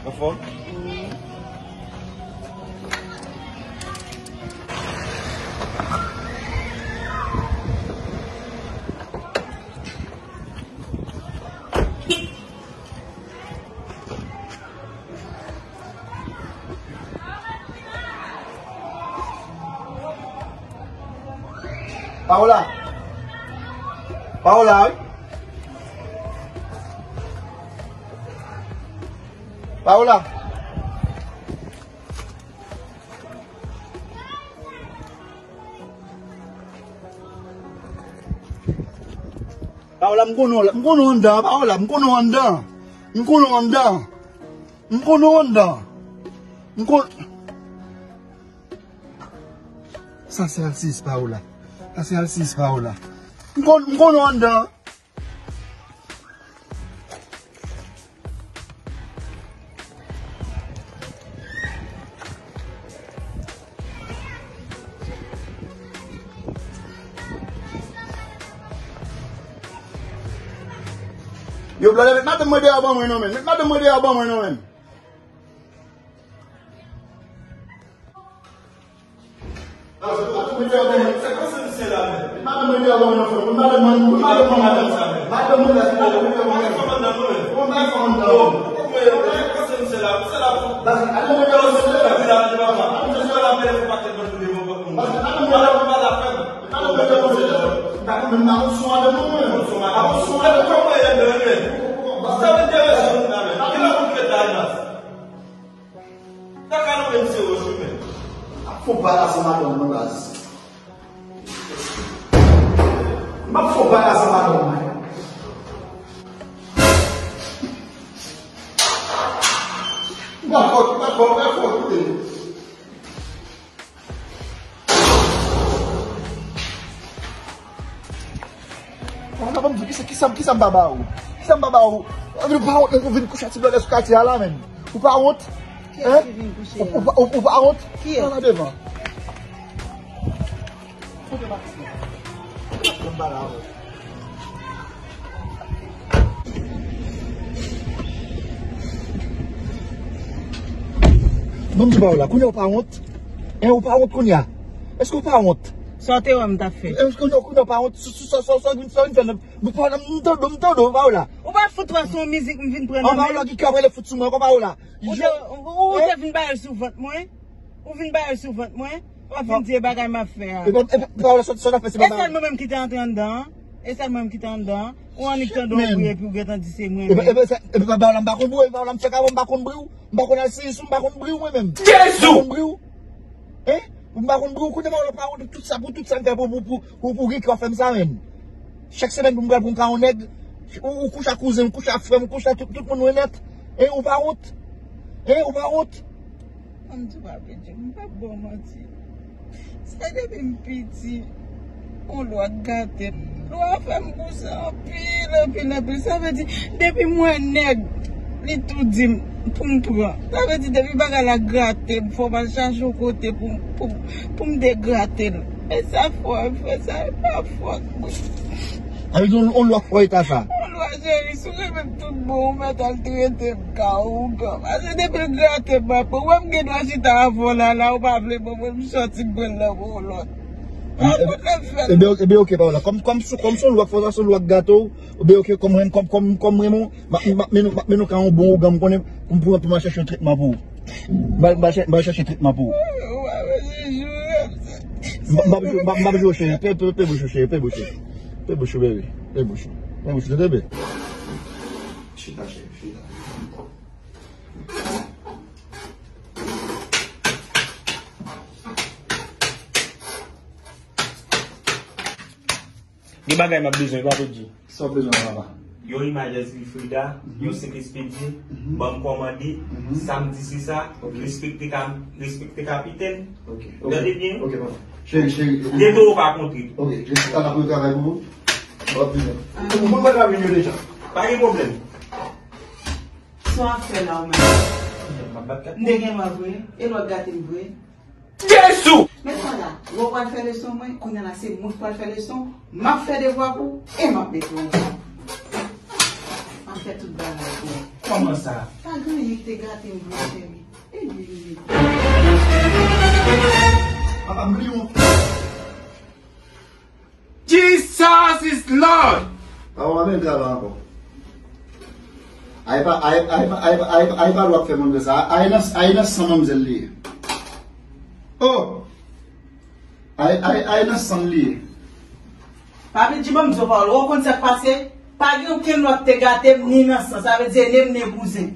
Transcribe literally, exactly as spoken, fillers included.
Anfòm? Paola. Paola, wi. Paola. Paola, m konnen w la, m konnen w anndan, Paola, m konnen w anndan. M konnen w anndan. M konnen w anndan. M kon- Sa se Alsis, Paola. Sa se Alsis, Paola. M kon- m konnen w anndan. Yo, blòdè, met madanm mwen deyò ban mwen non, menm. Met madanm mwen deyò ban mwen non, menm. Sa ka nou menm se wòch wi menm. Ap fon bagay sa madanm mwen baz. M ap fon bagay sa madanm mwen. M ap fon, m ap fon, m ap fon koute. Mwen pa konn di kisa, kisa, kisa m pa ba ou? Kisa m pa ba ou? Ou pa wont, ou vin kouche ak ti blòdè sou katye a la menm. Ou pa wont? Kiyès ki vin kouche a? Ou, ou, ou, ou pa wont? Kiyès? Pran nan devan. Kote Max la? Kote m pale avè w? Bon, m di pa w la, kounye a ou pa wont? Hein, ou pa wont kounye a? Èske ou pa wont? Sa w te wè m t ap fè? Èske kounye a, kounye a ou pa wont? Sa, sa, sa, sa, sa w vin, sa w vin fè nan, m tande w, m tande w, pa w la. Ou pa fout wè se yon mizik m vin pran nan men. An pa w la, ki kè ap rele fout sou mwen, konpa w la. Ou te, ou, ou te vin ba yo sou vant mwen? Ou vin ba yo sou vant mwen? W ap vin di e bagay m ap fè a. Epi, epi, pa w la, sa, sa w t ap fè, se pa bagay. E sèl mwen menm ki te antre anndan an? E sèl mwen menm ki te anndan an? Ou annik tande w bri epi w gentan di se mwen menm. Epi, epi, epi, pa w la, m pa konn bri w, epi pa w la, m fè kawon, m pa konn bri w. M pa konn al sezi sou, m pa konn bri w mwen menm. Jezi! M pa konn bri w. Hein? M pa konn bri w, kounye a m pa wont pou tout sa, pou tout sa m fè pou, pou, pou, pou, pou Ricky w ap fè m sa menm. Chak semèn pou m pral pou m ka yon nèg, ou, ou kouche ak kouzen m, kouche ak frè m, kouche ak tout, tout moun mwen nèt. Hein, ou pa wont? Hein, ou pa wont? Ann di w pa vle di, m p ap ba w manti. Se depi m piti, yon lwa gate m. Lwa fè m bouse anpil, anpil, anpil. Sa vle di, depi m wè nèg, li tou di m pou m pran. Sa vle di, depi bagay la grate m, fò m al chache yon kote pou, pou, pou m degrate l. E sa fò, frè, sa e pa fòt mwen. Sa vle di, yon, yon lwa fò e ta sa. Yon lwa cheri, si w renmen m tout bon, ou mèt al trete m ka ou ougan. Paske depi l grate m, m ap pran. Ou wè m gen dwa chita avè w la, la, ou pa vle ban mwen, m sòti m pran l nan men yon lòt. Ebyen, ebyen, oke, pa w la. Kòm, kòm, kòm se yon lwa fò, sa se yon lwa gate w. Ebyen, oke, kòm, kòm, kòm, kòm renmen w, m ap, m ap mennen w, m ap mennen w ka yon bon ougan, m konnen, pou m, pou, pou m al chèche yon tretman pou ou. M al, m al chè-, m al chèche tretman pou ou. M p ap, m p ap, m p ap jwe w, cheri. Pe, pe, pe bouch ou, cheri. Pe bouch ou. Pe bouch ou, bebe. Pe bouch ou. Pe bouch ou, tande, bebe. Chita, cheri, chita. Gen bagay m ap bezwen, pa pèdi. Sa w bezwen, papa? Yon imaj èskri Frida, yon senk espedye, ban m kòmande, sa m di se sa, respekte ka-, respekte kapitèn. Tande byen. Ok, papa. Cheri, cheri. Gen toro pa kontre. Ok, jesifika n ap retravay pou ou. W ap vini. Ou konn kote n ap vin yo deja. Pa gen pwoblèm. Sa w ap fè la ou menm? M te gen lwa vre, e lwa gate m vre. Jezi! Men sa la, ou pral fè leson mwen, kounye a la se mwen k pral fè leson, m ap fè devwa pou ou e m ap mete w ansanm. M ap fè tout bagay pou ou. Kòman sa? Pa gen anyen ki te gate m, vre cheri. E li, li, li. Papa, m bliye yon. Jesus is Lord! Papa, pa vin travay ankò. Ay pa, ay, ay pa, ay pa, ay pa, ay pa dwa fè manmzèl sa. Ay nan, ay nan san manmzèl li ye. Oh! Ay, ay, ay nan san li ye. Papi, di ban m di w pawòl. Ou konn sa k pase? Pa gen okenn lòt te gate m ni nan san. Sa vle di, e ne m, ni bouzen.